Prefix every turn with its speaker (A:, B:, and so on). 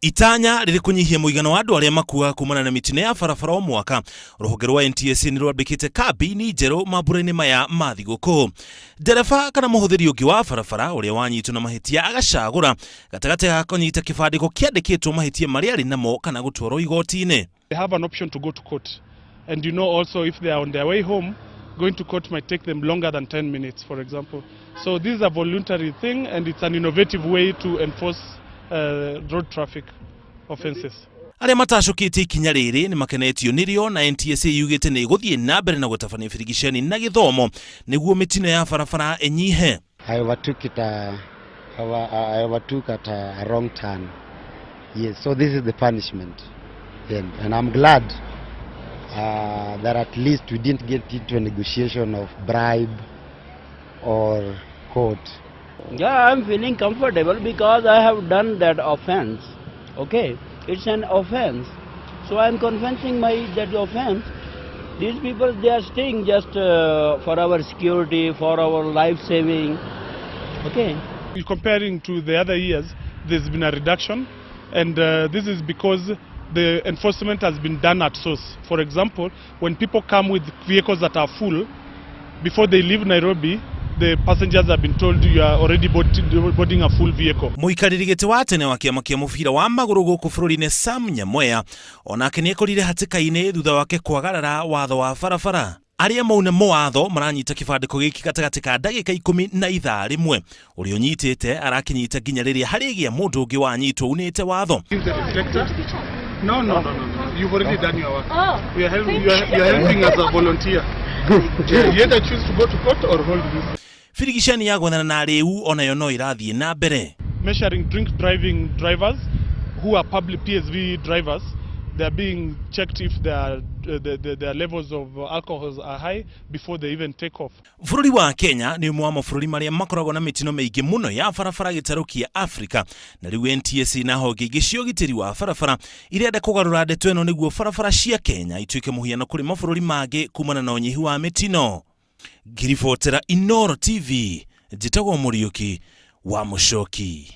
A: Itanya rĩrĩ kũnyihia mũigana wa andũ arĩa makuaga kumana na mĩtino ya barabara o mwaka. Rũhonge rwa NTSA nĩ rwambĩkĩte kambĩini njerũ mambura-inĩ maya ma thigũkũ. Ndereba kana mũhũthĩri ũngĩ wa barabara ũrĩa wanyitwo na mahĩtia agacagũra gatagatĩ ga kũnyita kĩbandĩko kĩandĩkĩtwo mahĩtia marĩa arĩ namo kana gũtwarwo igoti-inĩ.
B: They have an option to go to court. And you know also if they are on their way home, going to court might take them longer than 10 minutes, for example. So this is a voluntary thing and it's an innovative way to enforce road traffic offenses.
A: Arĩa matacũkĩtie ikinya rĩrĩ nĩ makenetio nĩrĩo na NTSA yugĩte nĩ ĩgũthiĩ na mbere na gũtabania birigiceni na gĩthomo nĩguo mĩtino ya barabara ĩnyihe.
C: I overtook it. I overtook at a wrong turn. Yes, so this is the punishment, and I'm glad that at least we didn't get into a negotiation of bribe or court.
D: Yeah, I'm feeling comfortable because I have done that offense. Okay, it's an offense. So I'm confessing my that offense. These people, they are staying just for our security, for our life saving. Okay.
B: Comparing to the other years, there's been a reduction, and this is because the enforcement has been done at source. For example, when people come with vehicles that are full, before they leave Nairobi, the passengers have been told, "You are already boarding a full vehicle."
A: Mũikarĩri gĩtĩ wa tene wa kĩama kĩa mũbira wa magũrũ gũkũ bũrũri-inĩ Sam Nyamweya onake nĩ ekorire hatĩka-inĩ thutha wake kwagarara watho wa barabara. Arĩa mauna mawatho maranyita kĩbandĩko gĩkĩ gatagatĩ ka ndagĩka 10 na ithaa 1. Ũrĩa ũnyitĩte arakĩnyita nginya rĩrĩa harĩgĩa mũndũ ũngĩ wanyitwo unĩte watho.
B: Use the reflector. No. You've already done your work.
E: Oh.
B: You are helping as a volunteer. Yeah, you either choose to go to court or hold this.
A: Birigiceni ya gwethana na rĩu onayo no ĩrathiĩ na mbere.
B: Measuring drink driving drivers who are public PSV drivers. They are being checked if their levels of alcohols are high before they even take off.
A: Bũrũri wa Kenya nĩ ũmwe wa mabũrũri marĩa makoragwo na mĩtino mĩingĩ mũno ya barabara gĩtarũ kĩa Afrika, na rĩu NTSA na honge ingĩ cia ũgitĩri wa barabara irenda kũgarũra ndeto ĩno nĩguo barabara cia Kenya ituĩke mũhiano kũrĩ mabũrũri mangĩ kumana na ũnyihu wa mĩtino. Ngiribotera Inoro TV, njĩtagwo Mũriũki wa Mũcoki.